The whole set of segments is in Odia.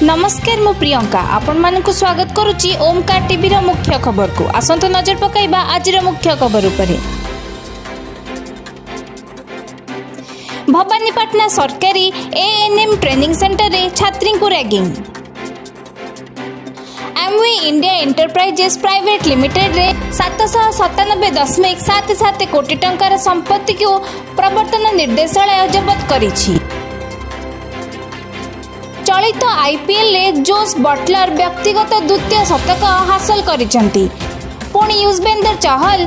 ନମସ୍କାର, ମୁଁ ପ୍ରିୟଙ୍କା ଆପଣମାନଙ୍କୁ ସ୍ୱାଗତ କରୁଛି ଓମକାର ଟିଭିର ମୁଖ୍ୟ ଖବରକୁ। ଆସନ୍ତୁ ନଜର ପକାଇବା ଆଜିର ମୁଖ୍ୟ ଖବର ଉପରେ। ଭବାନୀପାଟଣା ସରକାରୀ ଏଏନ୍ଏମ୍ ଟ୍ରେନିଂ ସେଣ୍ଟରରେ ଛାତ୍ରୀଙ୍କୁ ragging. Amway India Enterprises private ଲିମିଟେଡ୍ରେ 797.77 କୋଟି ଟଙ୍କାର ସମ୍ପତ୍ତିକୁ ପ୍ରବର୍ତ୍ତନ ନିର୍ଦ୍ଦେଶାଳୟ ଜବତ କରିଛି। ଚଳିତ ଆଇପିଏଲ୍ରେ ଜୋସ୍ ବଟଲର ବ୍ୟକ୍ତିଗତ ଦ୍ୱିତୀୟ ଶତକ ହାସଲ କରିଛନ୍ତି। ପୁଣି ୟୁଜବେନ୍ଦ୍ର ଚହଲ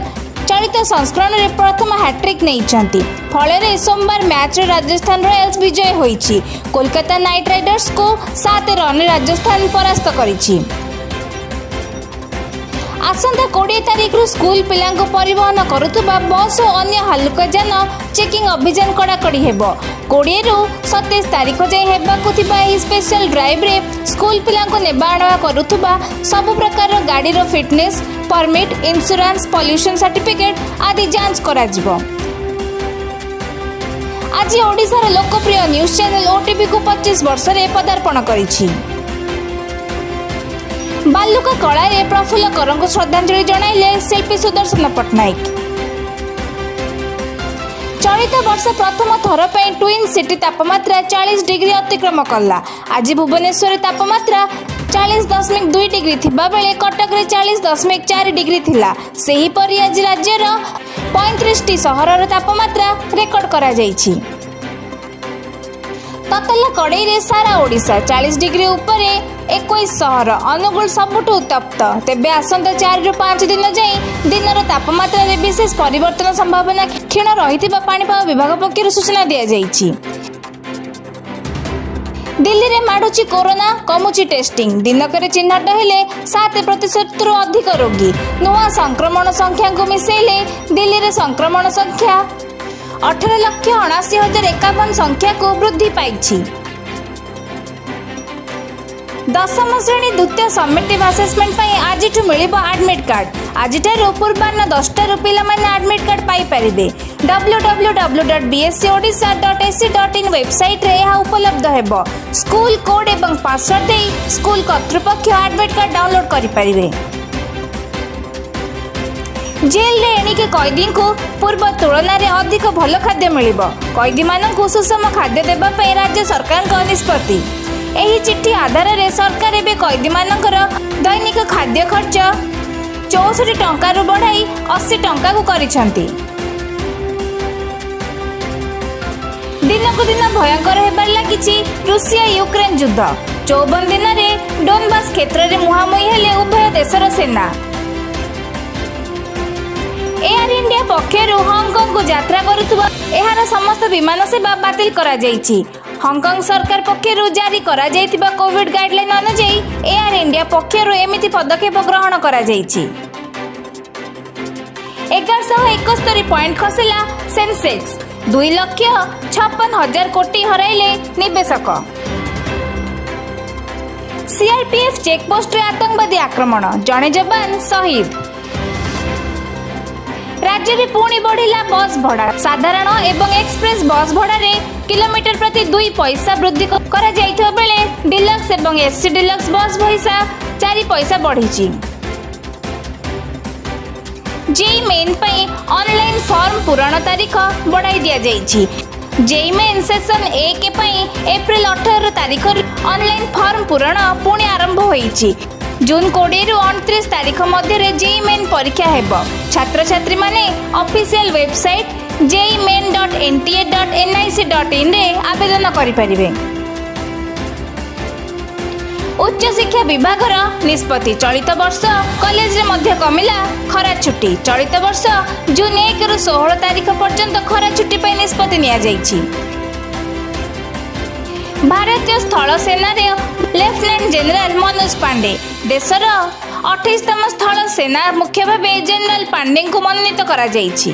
ଚଳିତ ସଂସ୍କରଣରେ ପ୍ରଥମ ହ୍ୟାଟ୍ରିକ୍ ନେଇଛନ୍ତି। ଫଳରେ ସୋମବାର ମ୍ୟାଚ୍ରେ ରାଜସ୍ଥାନ ରୟାଲ୍ସ ବିଜୟ ହୋଇଛି। କୋଲକାତା ନାଇଟ୍ ରାଇଡର୍ସକୁ 7 ରନ୍ରେ ରାଜସ୍ଥାନ ପରାସ୍ତ କରିଛି। ଆସନ୍ତା 20 ତାରିଖରୁ ସ୍କୁଲ ପିଲାଙ୍କୁ ପରିବହନ କରୁଥିବା ବସ୍ ଓ ଅନ୍ୟ ହାଲୁକା ଯାନ ଚେକିଂ ଅଭିଯାନ କଡ଼ାକଡ଼ି ହେବ। 20ରୁ 27 ତାରିଖ ଯାଏଁ ହେବାକୁ ଥିବା ଏହି ସ୍ପେଶାଲ ଡ୍ରାଇଭ୍ରେ ସ୍କୁଲ ପିଲାଙ୍କୁ ନେବା ଆଣିବା କରୁଥିବା ସବୁ ପ୍ରକାରର ଗାଡ଼ିର fitness, permit, insurance, pollution certificate ଆଦି ଯାଞ୍ଚ କରାଯିବ। ଆଜି ଓଡ଼ିଶାର ଲୋକପ୍ରିୟ ନ୍ୟୁଜ୍ ଚ୍ୟାନେଲ ଓଟିଭିକୁ 25 ବର୍ଷରେ ପଦାର୍ପଣ କରିଛି। ବାଲୁକା କଳାରେ ପ୍ରଫୁଲ୍ଲ କରଙ୍କୁ ଶ୍ରଦ୍ଧାଞ୍ଜଳି ଜଣାଇଲେ ଶିଳ୍ପୀ ସୁଦର୍ଶନ ପଟ୍ଟନାୟକ। ଚଳିତ ବର୍ଷ ପ୍ରଥମ ଥର ପାଇଁ ଟ୍ୱିନ୍ ସିଟି ତାପମାତ୍ରା 40 ଡିଗ୍ରୀ ଅତିକ୍ରମ କଲା। ଆଜି ଭୁବନେଶ୍ୱରରେ ତାପମାତ୍ରା 40.2 ଡିଗ୍ରୀ ଥିବାବେଳେ କଟକରେ 40.4 ଡିଗ୍ରୀ ଥିଲା। ସେହିପରି ଆଜି ରାଜ୍ୟର 35ଟି ସହରର ତାପମାତ୍ରା ରେକର୍ଡ କରାଯାଇଛି। ତତଲା କଡ଼େଇରେ ସାରା ଓଡ଼ିଶା। 40 ଡିଗ୍ରୀ ଉପରେ 21 ସହର। ଅନୁଗୁଳ ସବୁଠୁ ଉତ୍ତପ୍ତ। ତେବେ ଆସନ୍ତା 4ରୁ 5 ଦିନ ଯାଏଁ ଦିନର ତାପମାତ୍ରାରେ ବିଶେଷ ପରିବର୍ତ୍ତନ ସମ୍ଭାବନା କ୍ଷୀଣ ରହିଥିବା ପାଣିପାଗ ବିଭାଗ ପକ୍ଷରୁ ସୂଚନା ଦିଆଯାଇଛି। ଦିଲ୍ଲୀରେ ମାଡୁଛି କରୋନା, କମୁଛି ଟେଷ୍ଟିଂ। ଦିନକରେ ଚିହ୍ନଟ ହେଲେ 7%ରୁ ଅଧିକ ରୋଗୀ। ନୂଆ ସଂକ୍ରମଣ ସଂଖ୍ୟାକୁ ମିଶାଇଲେ ଦିଲ୍ଲୀରେ ସଂକ୍ରମଣ ସଂଖ୍ୟା 18,79,051 ସଂଖ୍ୟାକୁ ବୃଦ୍ଧି ପାଇଛି। ଦଶମ ଶ୍ରେଣୀ ଦ୍ୱିତୀୟ ସମେଟିଭ୍ ଆସେସମେଣ୍ଟ ପାଇଁ ଆଜିଠୁ ମିଳିବ ଆଡମିଟ୍ କାର୍ଡ। ଆଜିଠାରୁ ପୂର୍ବାହ୍ନ 10ଟାରୁ ପିଲାମାନେ ଆଡମିଟ୍ କାର୍ଡ ପାଇପାରିବେ। www.bseodisha.ac.in ୱେବସାଇଟ୍ରେ ଏହା ଉପଲବ୍ଧ ହେବ। ସ୍କୁଲ କୋଡ୍ ଏବଂ ପାସୱାର୍ଡ ଦେଇ ସ୍କୁଲ କର୍ତ୍ତୃପକ୍ଷ ଆଡମିଟ୍ କାର୍ଡ ଡାଉନଲୋଡ୍ କରିପାରିବେ। ଜେଲରେ ଏଣିକି କଏଦୀଙ୍କୁ ପୂର୍ବ ତୁଳନାରେ ଅଧିକ ଭଲ ଖାଦ୍ୟ ମିଳିବ। କଏଦୀମାନଙ୍କୁ ସୁଷମ ଖାଦ୍ୟ ଦେବା ପାଇଁ ରାଜ୍ୟ ସରକାରଙ୍କ ନିଷ୍ପତ୍ତି। ଏହି ଚିଠି ଆଧାରରେ ସରକାର ଏବେ କଏଦୀମାନଙ୍କର ଦୈନିକ ଖାଦ୍ୟ ଖର୍ଚ୍ଚ 64 ଟଙ୍କାରୁ ବଢ଼ାଇ 80 ଟଙ୍କାକୁ କରିଛନ୍ତି। ଦିନକୁ ଦିନ ଭୟଙ୍କର ହେବାରେ ଲାଗିଛି ରୁଷିଆ ୟୁକ୍ରେନ ଯୁଦ୍ଧ। 54 ଦିନରେ ଡୋନବାସ କ୍ଷେତ୍ରରେ ମୁହାଁମୁହିଁ ହେଲେ ଉଭୟ ଦେଶର ସେନା। ଏୟାର ଇଣ୍ଡିଆ ପକ୍ଷରୁ ହଂକଂକୁ ଯାତ୍ରା କରୁଥିବା ଏହାର ସମସ୍ତ ବିମାନ ସେବା ବାତିଲ କରାଯାଇଛି। ହଂକଂ ସରକାର ପକ୍ଷରୁ ଜାରି କରାଯାଇଥିବା କୋଭିଡ ଗାଇଡଲାଇନ ଅନୁଯାୟୀ ଏୟାର ଇଣ୍ଡିଆ ପକ୍ଷରୁ ଏମିତି ପଦକ୍ଷେପ ଗ୍ରହଣ କରାଯାଇଛି। 1171 ପଏଣ୍ଟ ଖସିଲା ସେନ୍ସେକ୍ସ। 2,56,000 କୋଟି ହରାଇଲେ ନିବେଶକ। ସିଆରପିଏଫ୍ ଚେକପୋଷ୍ଟରେ ଆତଙ୍କବାଦୀ ଆକ୍ରମଣ, ଜଣେ ଯବାନ ଶହୀଦ। ରାଜ୍ୟରେ ପୁଣି ବଢ଼ିଲା ବସ୍ ଭଡ଼ା। ସାଧାରଣ ଏବଂ ଏକ୍ସପ୍ରେସ୍ ବସ୍ ଭଡ଼ାରେ କିଲୋମିଟର ପ୍ରତି 2 ପଇସା ବୃଦ୍ଧି କରାଯାଇଥିବା ବେଳେ ଡିଲକ୍ସ ଏବଂ ଏସି ଡିଲକ୍ସ ବସ୍ ପଇସା 4 ପଇସା ବଢ଼ିଛି। ଜେଇଇ ମେନ୍ ପାଇଁ ଅନଲାଇନ୍ ଫର୍ମ ପୂରଣ ତାରିଖ ବଢ଼ାଇ ଦିଆଯାଇଛି। ଜେଇଇ ମେନ୍ ସେସନ୍ 1 ପାଇଁ ଏପ୍ରିଲ 18 ତାରିଖରୁ ଅନଲାଇନ୍ ଫର୍ମ ପୂରଣ ପୁଣି ଆରମ୍ଭ ହୋଇଛି। ଜୁନ୍ 20ରୁ 29 ତାରିଖ ମଧ୍ୟରେ ଜେଇଇ ମେନ୍ ପରୀକ୍ଷା ହେବ। ଛାତ୍ରଛାତ୍ରୀମାନେ ଅଫିସିଆଲ ୱେବସାଇଟ୍ jeemain.nta.nic.inରେ ଆବେଦନ କରିପାରିବେ। ଉଚ୍ଚଶିକ୍ଷା ବିଭାଗର ନିଷ୍ପତ୍ତି, ଚଳିତ ବର୍ଷ କଲେଜରେ ମଧ୍ୟ କମିଲା ଖରା ଛୁଟି। ଚଳିତ ବର୍ଷ ଜୁନ୍ 1ରୁ 16 ତାରିଖ ପର୍ଯ୍ୟନ୍ତ ଖରା ଛୁଟି ପାଇଁ ନିଷ୍ପତ୍ତି ନିଆଯାଇଛି। ଭାରତୀୟ ସ୍ଥଳ ସେନାରେ ଲେଫ୍ଟନାଣ୍ଟ ଜେନେରାଲ ମନୋଜ ପାଣ୍ଡେ। ଦେଶର 28ତମ ସ୍ଥଳ ସେନା ମୁଖ୍ୟ ଭାବେ ଜେନେରାଲ ପାଣ୍ଡେଙ୍କୁ ମନୋନୀତ କରାଯାଇଛି।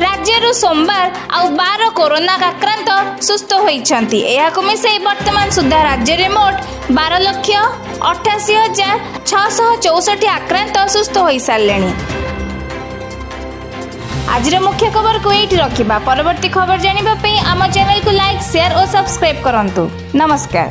ରାଜ୍ୟରୁ ସୋମବାର ଆଉ 12 କରୋନା ଆକ୍ରାନ୍ତ ସୁସ୍ଥ ହୋଇଛନ୍ତି। ଏହାକୁ ମିଶାଇ ବର୍ତ୍ତମାନ ସୁଦ୍ଧା ରାଜ୍ୟରେ ମୋଟ 12,88,664 ଆକ୍ରାନ୍ତ ସୁସ୍ଥ ହୋଇସାରିଲେଣି। ଆଜିର ମୁଖ୍ୟ ଖବରକୁ ଏଇଠି ରଖିବା। ପରବର୍ତ୍ତୀ ଖବର ଜାଣିବା ପାଇଁ ଆମ ଚ୍ୟାନେଲକୁ ଲାଇକ୍, ସେୟାର ଓ ସବସ୍କ୍ରାଇବ୍ କରନ୍ତୁ। ନମସ୍କାର।